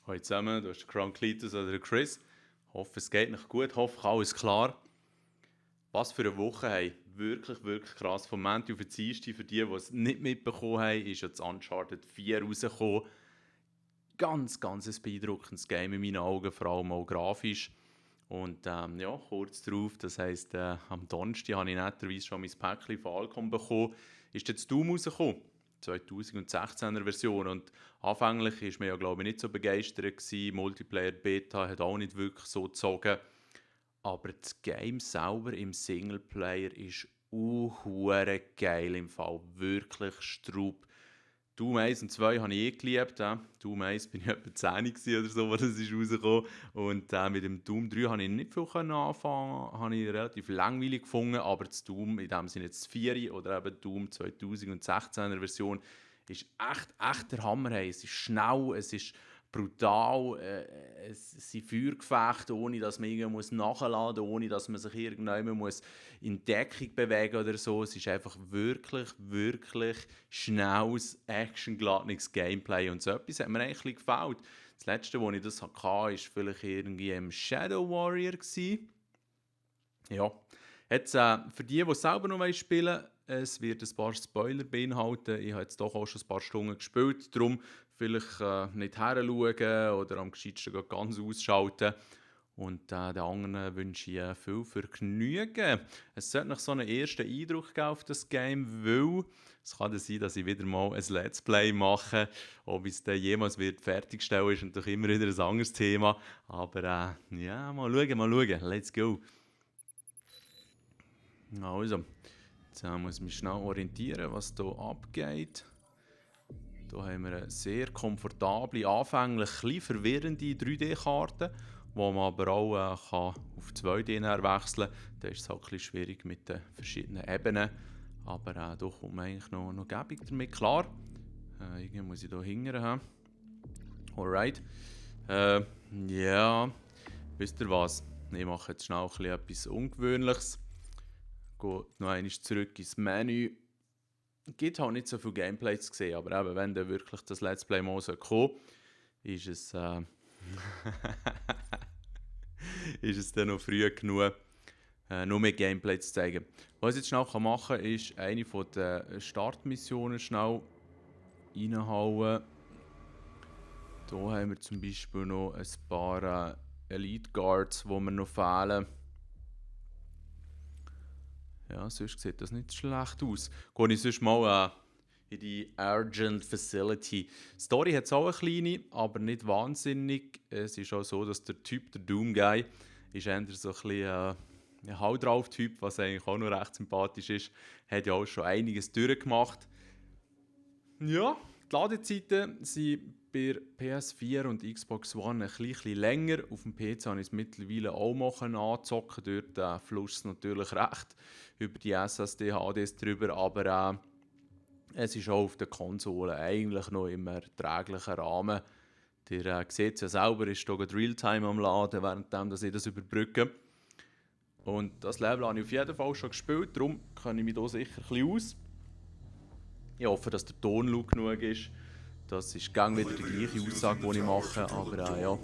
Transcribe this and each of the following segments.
Hallo zusammen, du bist der Crown Cletus oder der Chris. Hoffe, es geht noch gut, hoffe, alles klar. Was für eine Woche, hey. Wirklich, wirklich krass. Vom Montag auf den Dienstag, für die es nicht mitbekommen haben, ist ja das Uncharted 4 rausgekommen. Ganz, ganz ein beeindruckendes Game in meinen Augen, vor allem auch grafisch. Und ja, kurz darauf, das heisst, am Donnerstag habe ich netterweise schon mein Päckchen von Alcom bekommen, ist jetzt Doom rausgekommen. 2016er Version. Und anfänglich war man ja, glaube ich, nicht so begeistert gewesen. Multiplayer-Beta hat auch nicht wirklich so gezogen. Aber das Game selber im Singleplayer ist hure geil im Fall. Wirklich Strub. Doom 1 und 2 habe ich geliebt. Doom 1 bin ich etwa 10 oder so, als es rausgekommen. Und mit dem Doom 3 konnte ich nicht viel anfangen. Habe ich relativ langweilig gefunden. Aber das Doom, in dem Sinne das 4 oder eben Doom 2016er Version, ist echt der Hammer. Hey. Es ist schnell, es ist brutal, es sind Feuergefechte, ohne dass man irgendwie nachladen muss, ohne dass man sich irgendjemand muss in Deckung bewegen oder so. Es ist einfach wirklich, wirklich schnelles, actiongeladenes Gameplay und so etwas hat mir eigentlich gefällt. Das letzte, wo ich das hatte, war vielleicht irgendwie im Shadow Warrior gewesen. Ja, jetzt für die selber noch spielen wollen, es wird ein paar Spoiler beinhalten. Ich habe jetzt doch auch schon ein paar Stunden gespielt, darum vielleicht nicht heranschauen oder am gescheitsten ganz ausschalten. Und den anderen wünsche ich viel Vergnügen. Es sollte noch so einen ersten Eindruck geben auf das Game, weil es kann sein, dass ich wieder mal ein Let's Play mache. Ob ich es dann jemals wird fertigstellen, ist natürlich immer wieder ein anderes Thema. Aber ja, mal schauen. Let's go. Also, jetzt muss ich mich schnell orientieren, was hier abgeht. Hier haben wir eine sehr komfortable, anfänglich ein bisschen verwirrende 3D-Karte, wo man aber auch kann auf 2D wechseln kann. Da ist es halt ein bisschen schwierig mit den verschiedenen Ebenen. Aber da kommt man eigentlich noch gäbig damit klar. Irgendwie muss ich hier hinten haben. Alright. Ja, wisst ihr was? Ich mache jetzt schnell etwas Ungewöhnliches. Gehe noch einmal zurück ins Menü. Es gibt halt nicht so viele Gameplays zu sehen, aber eben, wenn dann wirklich das Let's Play mal kommt, ist es, ist es dann noch früh genug, noch mehr Gameplay zu zeigen. Was ich jetzt schnell machen kann, ist eine der Startmissionen schnell reinhauen. Hier haben wir zum Beispiel noch ein paar Elite Guards, die mir noch fehlen. Ja, sonst sieht das nicht schlecht aus. Gehe ich sonst mal in die Argent Facility. Die Story hat auch eine kleine, aber nicht wahnsinnig. Es ist auch so, dass der Typ, der Doom Guy, ist eher so ein bisschen ein Hau drauf Typ, was eigentlich auch noch recht sympathisch ist. Hat ja auch schon einiges durchgemacht. Ja, die Ladezeiten sind bei PS4 und Xbox One ein bisschen länger. Auf dem PC habe ich es mittlerweile auch mal anzocken. Dort flusst es natürlich recht über die SSD-HDs drüber, aber es ist auch auf der Konsole eigentlich noch im erträglichen Rahmen. Ihr seht es ja selber, ist hier Realtime am Laden, während ich das überbrücke. Und das Level habe ich auf jeden Fall schon gespielt, darum kenne ich mich hier sicher ein bisschen aus. Ich hoffe, dass der Ton laut genug ist. Das ist gang wieder die gleiche Aussage, die ich mache, aber ja,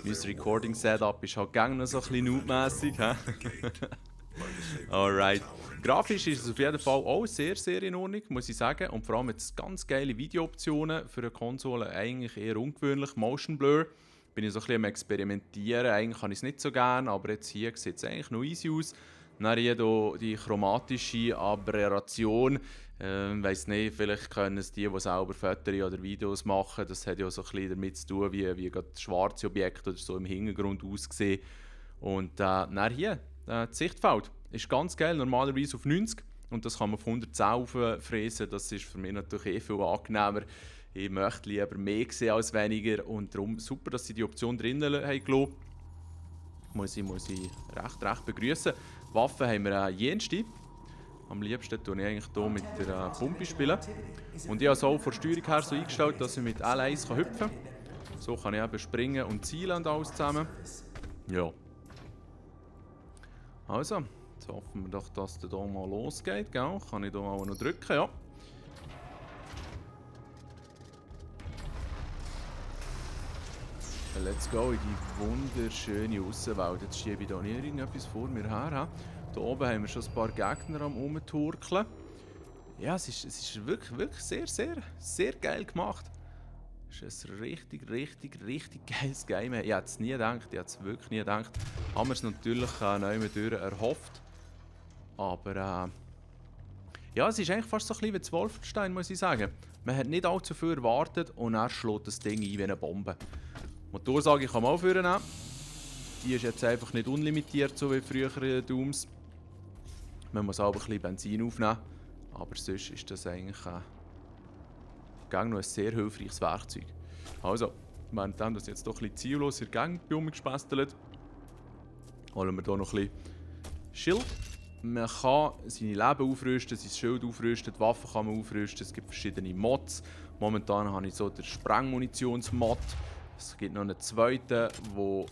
mein Recording-Setup ist halt gang noch so ein bisschen notmässig. Alright. Grafisch ist es auf jeden Fall auch sehr, sehr in Ordnung, muss ich sagen. Und vor allem jetzt ganz geile Videooptionen für eine Konsole, eigentlich eher ungewöhnlich. Motion Blur bin ich so ein bisschen am Experimentieren. Eigentlich kann ich es nicht so gerne, aber jetzt hier sieht es eigentlich noch easy aus. Dann hier die chromatische Aberration. Weiss nicht, vielleicht können es die selber Fotos oder Videos machen. Das hat ja so ein bisschen damit zu tun, wie gerade schwarze Objekte oder so im Hintergrund aussehen. Und dann hier, das Sichtfeld ist ganz geil, normalerweise auf 90. Und das kann man auf 110 auffräsen. Das ist für mich natürlich viel angenehmer. Ich möchte lieber mehr sehen als weniger. Und darum super, dass sie die Option drinnen haben. Muss ich recht begrüßen. Waffen haben wir jenste. Am liebsten tue ich eigentlich hier mit der Pumpe spielen. Und ich habe es auch von der Steuerung her so eingestellt, dass ich mit L1 hüpfen kann. So kann ich eben springen und zielen und alles zusammen. Ja. Also, jetzt hoffen wir doch, dass der hier mal losgeht. Gell? Kann ich hier auch noch drücken, ja. let's go in die wunderschöne Aussenwelt. Jetzt schiebe ich hier nicht irgendetwas vor mir her. Hier oben haben wir schon ein paar Gegner am Rumturkeln. Ja, es ist wirklich sehr geil gemacht. Es ist ein richtig geiles Game. Ich hätte es nie gedacht, wirklich nie gedacht. Haben wir es natürlich neu durch erhofft. Aber ja, es ist eigentlich fast so ein bisschen wie das Wolfenstein, muss ich sagen. Man hat nicht allzu viel erwartet und er schlägt das Ding ein wie eine Bombe. Die Motorsage kann man auch vornehmen. Die ist jetzt einfach nicht unlimitiert, so wie früher in Dooms. Man muss auch ein bisschen Benzin aufnehmen. Aber sonst ist das eigentlich noch ein sehr hilfreiches Werkzeug. Also, während das jetzt doch ein bisschen ziellos in der Gegend bei uns gespestelt, holen wir hier noch ein bisschen Schild. Man kann seine Leben aufrüsten, sein Schild aufrüsten, die Waffen kann man aufrüsten. Es gibt verschiedene Mods. Momentan habe ich so den Sprengmunitionsmod. Es gibt noch einen zweiten, wo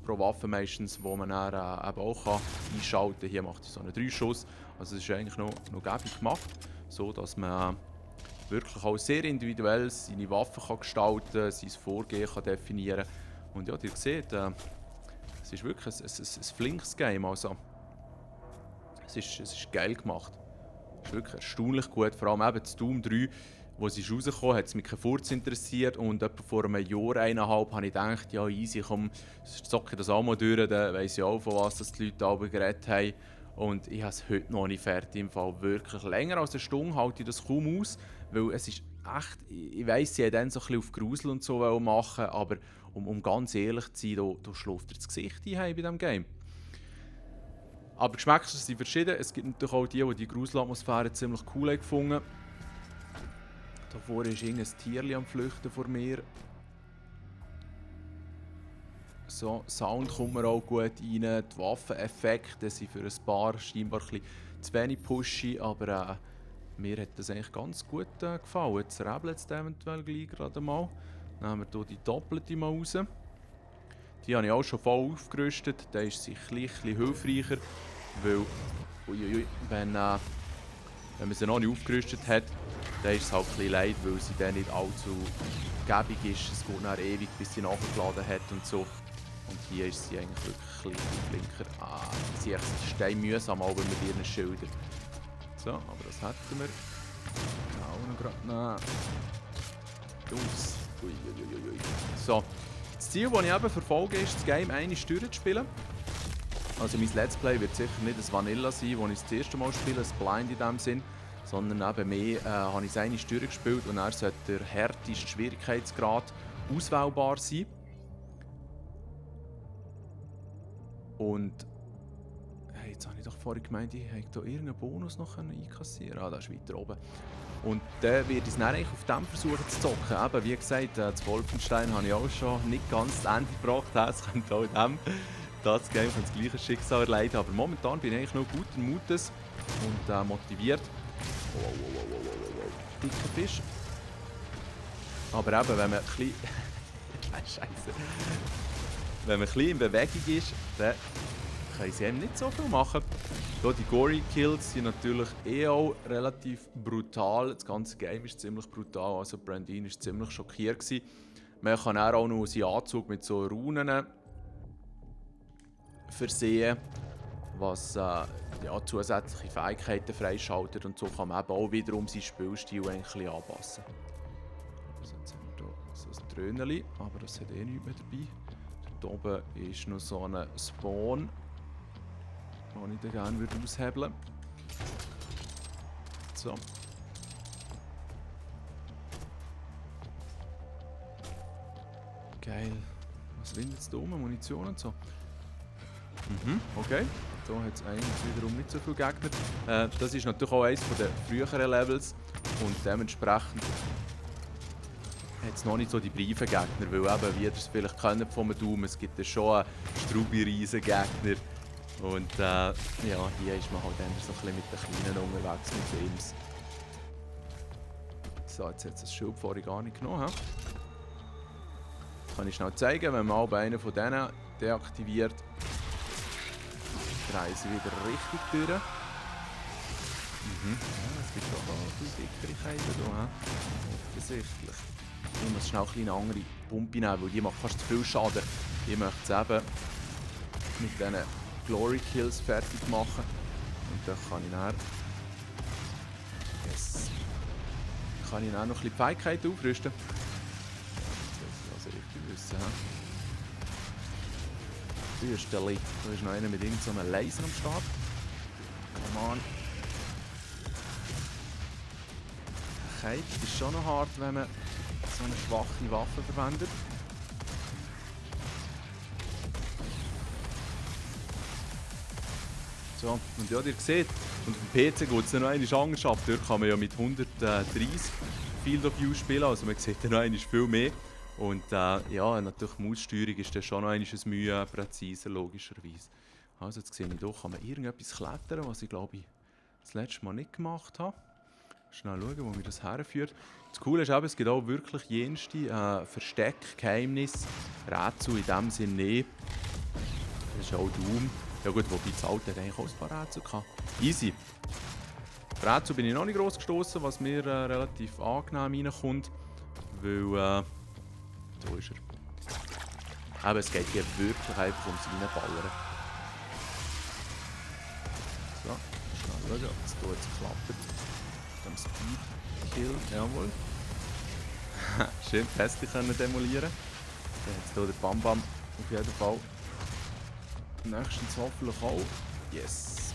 pro Waffe meistens, wo man dann, eben auch kann einschalten kann. Hier macht er so einen 3-Schuss. Also es ist eigentlich noch gäbig gemacht, so dass man wirklich auch sehr individuell seine Waffen kann gestalten, sein Vorgehen kann definieren. Und ja, ihr seht, es ist wirklich ein flinkes Game. Also, es ist geil gemacht. Es ist wirklich erstaunlich gut. Vor allem eben das Doom 3, wo es rausgekommen hat es mich kein Furz interessiert. Und etwa vor einem Jahr, 1,5, habe ich gedacht, ja easy, komm, zocke das auch mal durch, dann weiss ich auch, von was die Leute alle geredet haben. Und ich habe es heute noch nicht fertig. Im Fall wirklich länger als eine Stunde halte ich das kaum aus. Weil es ist echt, ich weiss, sie haben dann so ein bisschen auf Grusel und so machen, aber um ganz ehrlich zu sein, da schläft dir das Gesicht ein bei diesem Game. Aber Geschmäcker sind verschieden. Es gibt natürlich auch die Gruselatmosphäre ziemlich cool gefunden haben. Da vorne ist irgendein Tierchen am Flüchten vor mir. So, Sound kommt mir auch gut rein. Die Waffeneffekte sind für ein paar scheinbar ein bisschen zu wenig pushy, aber mir hat das eigentlich ganz gut gefallen. Jetzt rebelt es eventuell gleich gerade mal. Dann haben wir hier die doppelte mal raus. Die habe ich auch schon voll aufgerüstet. Der ist sicher ein bisschen hilfreicher, weil wenn man sie noch nicht aufgerüstet hat, dann ist es halt ein bisschen leid, weil sie dann nicht allzu gäbig ist. Es geht dann ewig, bis sie nachgeladen hat und so. Und hier ist sie eigentlich wirklich ein bisschen flinker. Sie ist steinmühsam aber mit ihren Schildern. So, aber das hätten wir. Auch noch gerade nehmen. Aus. Uiuiuiui. So. Das Ziel, das ich eben verfolge, ist, das Game einmal durchzuspielen. Also mein Let's Play wird sicher nicht ein Vanilla sein, das ich das erste Mal spiele, ein Blind in dem Sinn. Sondern eben mehr habe ich es einmal durchgespielt und dann sollte der härteste Schwierigkeitsgrad auswählbar sein. Und hey, jetzt habe ich doch vorhin gemeint, ich hätte hier irgendeinen Bonus noch einkassieren können. Das ist weiter oben. Und dann werde ich es dann eigentlich auf dem versuchen zu zocken. Eben, wie gesagt, das Wolfenstein habe ich auch schon nicht ganz zu Ende gebracht. Es könnte auch dem das Game das gleiche Schicksal erleiden. Aber momentan bin ich eigentlich noch guten Mutes und motiviert. Wow. Dicker Fisch. Aber eben, wenn man ein bisschen... Scheiße. Wenn man ein bisschen in Bewegung ist, dann können sie eben nicht so viel machen. Ja, die Gory-Kills sind natürlich auch relativ brutal. Das ganze Game ist ziemlich brutal. Also Brandine war ziemlich schockiert. Man kann auch noch seinen Anzug mit so Runen versehen, was ja, zusätzliche Fähigkeiten freischaltet. Und so kann man eben auch wiederum seinen Spielstil ein bisschen anpassen. Also jetzt haben wir hier so ein Trönchen, aber das hat eh nichts mehr dabei. Dort oben ist noch so ein Spawn, den ich dann gerne aushebeln würde. So. Geil. Was windet es da oben? Munition und so? Okay. Da hat es eigentlich wiederum nicht so viele Gegner. Das ist natürlich auch eines der früheren Levels und dementsprechend hat es noch nicht so die briefen Gegner, weil eben, wie ihr es vielleicht kennt vom Doom, es gibt ja schon einen Strubi-Riesen-Gegner. Und ja, hier ist man halt dann so ein bisschen mit den Kleinen unterwegs mit Games. So, jetzt hat es das Schild vorhin gar nicht genommen. Das kann ich schnell zeigen, wenn man aber einen von denen deaktiviert, drehen sie wieder richtig durch. Ja, es gibt auch viele Dickerigkeiten hier, offensichtlich. Ich muss schnell eine andere Pumpe nehmen, weil die macht fast zu viel Schaden. Ich möchte es eben mit diesen Glory Kills fertig machen. Und dann kann ich dann... Yes. Kann ich dann noch ein bisschen die Fähigkeiten aufrüsten. Das muss ich also richtig wissen. Fürsteli. Da ist noch einer mit irgendeinem Laser am Start. Come on. Okay, das ist schon noch hart, wenn man so eine schwache Waffe verwendet. So, und ja, ihr seht, und auf dem PC geht es noch eine anders ab. Dort kann man ja mit 130 Field of View spielen, also man sieht dann noch einmal viel mehr. Und ja, natürlich die Maussteuerung ist dann schon noch einmal Mühe präziser, logischerweise. Also jetzt sehe ich hier, kann man irgendetwas klettern, was ich glaube ich das letzte Mal nicht gemacht habe. Schnell schauen, wo mir das herführt. Das Coole ist eben, es gibt auch wirklich jenste Versteck, Geheimnis, Rätsel in dem Sinne nicht. Das ist auch Doom. Ja gut, wobei das Alte hat eigentlich auch ein paar Rätsel hatte. Easy. Rätsel bin ich noch nicht gross gestossen, was mir relativ angenehm reinkommt. Weil, da ist er. Aber es geht hier wirklich einfach ums Reinballern. So, schnell schauen, ob es hier jetzt klappt. Mit dem Speed-Kill, jawohl. Schön festlich können demolieren. Dann jetzt hier der Bam-Bam auf jeden Fall. Nächstens hoffentlich auch. Yes.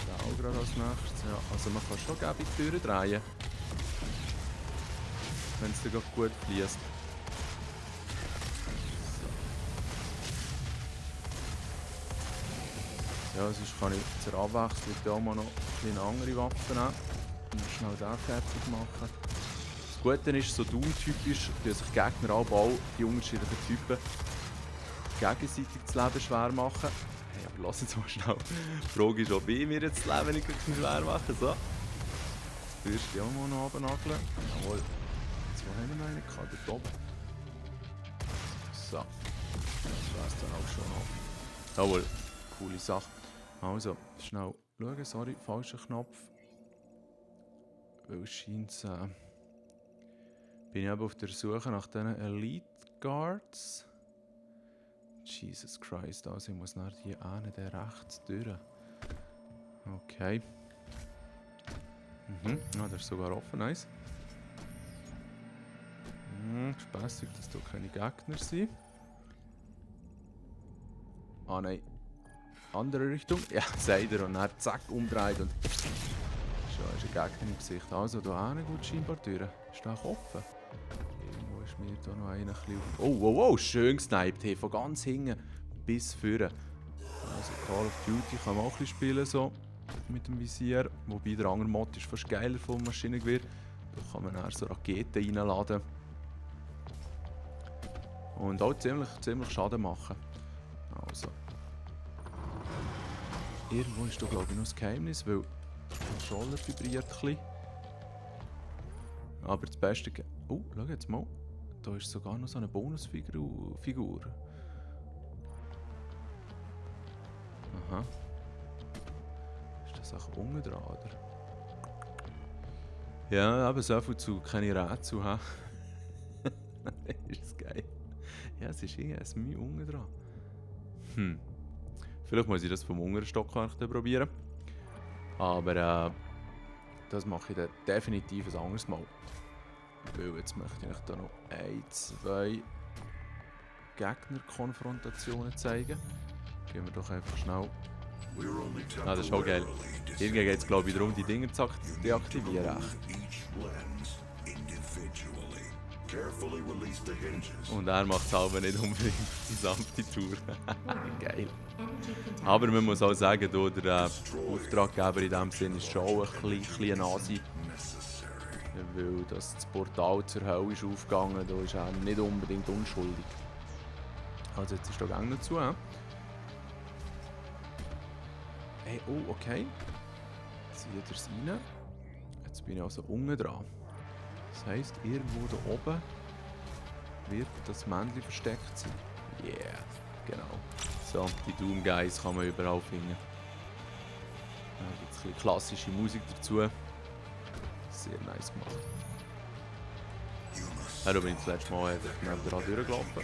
Da auch gerade als nächstes. Ja, also man kann schon gäbig die Türen drehen. Wenn es dann gut fließt. So. Ja, sonst kann ich zur Abwechslung hier auch mal noch eine andere Waffe nehmen. Und schnell den fertig machen. Das Gute ist, so Doom-typisch, dass sich Gegner auch die unterschiedlichen Typen gegenseitig das Leben schwer machen. Hey, aber lass uns mal schnell. Die Frage ist, ob ich mir jetzt das Leben nicht schwer machen. So. Das wirst du auch mal noch runternageln. Jawohl. Jetzt haben wir noch einen gehabt, dort oben. So. Das wär's dann auch schon noch. Jawohl. Coole Sache. Also, schnell schauen. Sorry, falscher Knopf. Weil es scheint, bin ich eben auf der Suche nach diesen Elite Guards. Jesus Christ, also ich muss nach hier einen, der rechts durch. Okay. Ah, der ist sogar offen, nice. Spässig, dass da keine Gegner sind. Ah nein. Andere Richtung. Ja, sagt er und dann zack, umdreht und schon ist ein Gegner im Gesicht. Also da hinten gut scheinbar durch. Ist der offen? Irgendwo ist mir da noch einer ein bisschen auf... Oh, oh, oh, schön gesniped, hey, von ganz hinten bis vorne. Also Call of Duty kann man auch ein bisschen spielen, so mit dem Visier. Wobei der andere Mod ist fast geiler vom Maschinengewehr. Da kann man dann so Raketen reinladen. Und auch ziemlich Schaden machen. Also. Irgendwo ist da glaube ich noch das Geheimnis, weil der Controller vibriert ein bisschen. Aber das Beste... Oh, schau jetzt mal. Da ist sogar noch so eine Bonusfigur. Aha. Ist das auch unten dran, oder? Ja, aber so viel zu keine Rätsel haben. Ist das geil. Ja, es ist irgendwie ein Mühe unten dran. Vielleicht muss ich das vom unteren Stockwerk probieren. Aber das mache ich dann definitiv ein anderes Mal. Weil jetzt möchte ich da noch 1, 2 Gegnerkonfrontationen zeigen. Gehen wir doch einfach schnell. Ah, das ist auch geil. Irgendwie geht es glaube ich darum, die Dinger zu deaktivieren. Und er macht es aber nicht unbedingt die sanfte Tour. Geil. Aber man muss auch sagen, der Auftraggeber in diesem Sinne ist schon ein bisschen Nasi. Weil das Portal zur Hölle ist aufgegangen, da ist er nicht unbedingt unschuldig. Also jetzt ist der Gang noch zu. Hey, oh, okay. Zieht er es rein. Jetzt bin ich also unten dran. Das heisst, irgendwo da oben wird das Männchen versteckt sein. Yeah, genau. So, die Doom Guys kann man überall finden. Da gibt es ein bisschen klassische Musik dazu. Sehr nice gemacht. Ja, da bin ich das letzte Mal einfach neben dran durchgelaufen.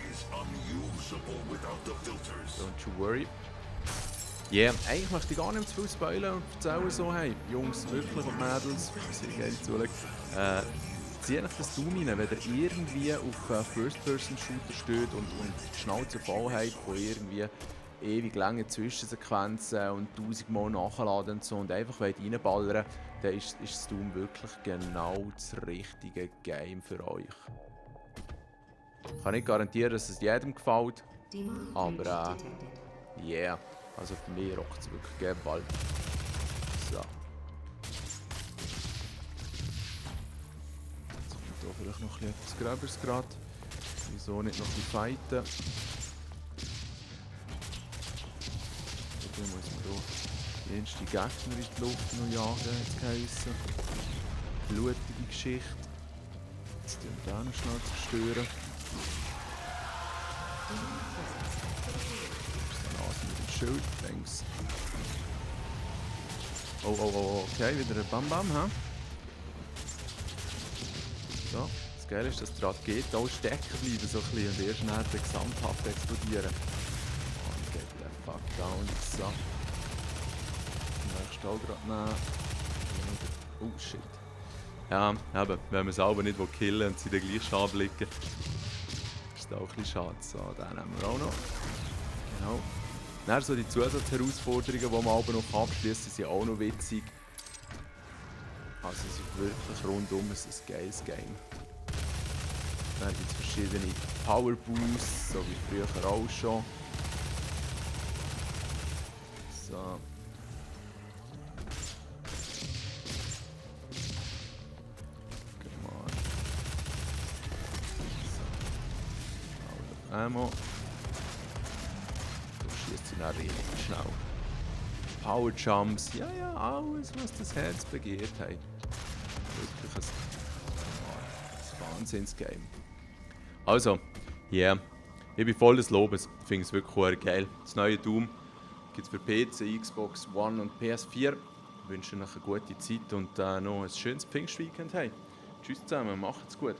Don't you worry. Yeah, eigentlich möchte ich gar nicht zu viel spoilern und erzählen so, hey, Jungs, wirklich und Mädels, sehr geil zuschauen, zieht euch das Doom rein, wenn ihr irgendwie auf First-Person-Shooter steht und die Schnauze voll habt von irgendwie ewig lange Zwischensequenzen und 1000-mal nachladen und so und einfach reinballern, dann ist das Doom wirklich genau das richtige Game für euch. Ich kann nicht garantieren, dass es jedem gefällt, aber yeah, also für mich rockt es wirklich gerne bald. So. Jetzt kommt hier vielleicht noch etwas Gröberes gerade. Wieso nicht noch ein bisschen fighten? Dann muss man hier die erste Gegner in die Luft noch jagen, hat es geheissen. Blutige Geschichte. Jetzt tun wir den noch schnell zerstören. Mit dem Schild, thanks. Oh, okay, wieder ein Bam-Bam, hä? So, das Geile ist, dass die Raketen auch stecken bleiben so ein bisschen und erst nachher gesamthaft explodieren. Oh, get the fuck down, so. Den nächsten auch gerade nehmen. Oh shit. Ja, eben, wenn man es aber nicht killen und sie dann gleich Schaden liegen, ist das auch ein bisschen schade. So, den nehmen wir auch noch. Genau. Dann so die Zusatzherausforderungen, die man aber noch abschließen, sind auch noch witzig. Also es ist wirklich rundum ein geiles Game. Dann gibt es verschiedene Power Boosts, so wie früher auch schon. So. Come on. So. Ammo. Schießt sie dann richtig schnell. Power Jumps, ja, alles, was das Herz begehrt hat. Wirklich ein Wahnsinns-Game. Also, yeah, ich bin voll des Lobes. Ich finde es wirklich geil. Das neue Doom gibt es für PC, Xbox One und PS4. Ich wünsche euch eine gute Zeit und noch ein schönes Pfingstweekend. Hey, tschüss zusammen, macht's gut.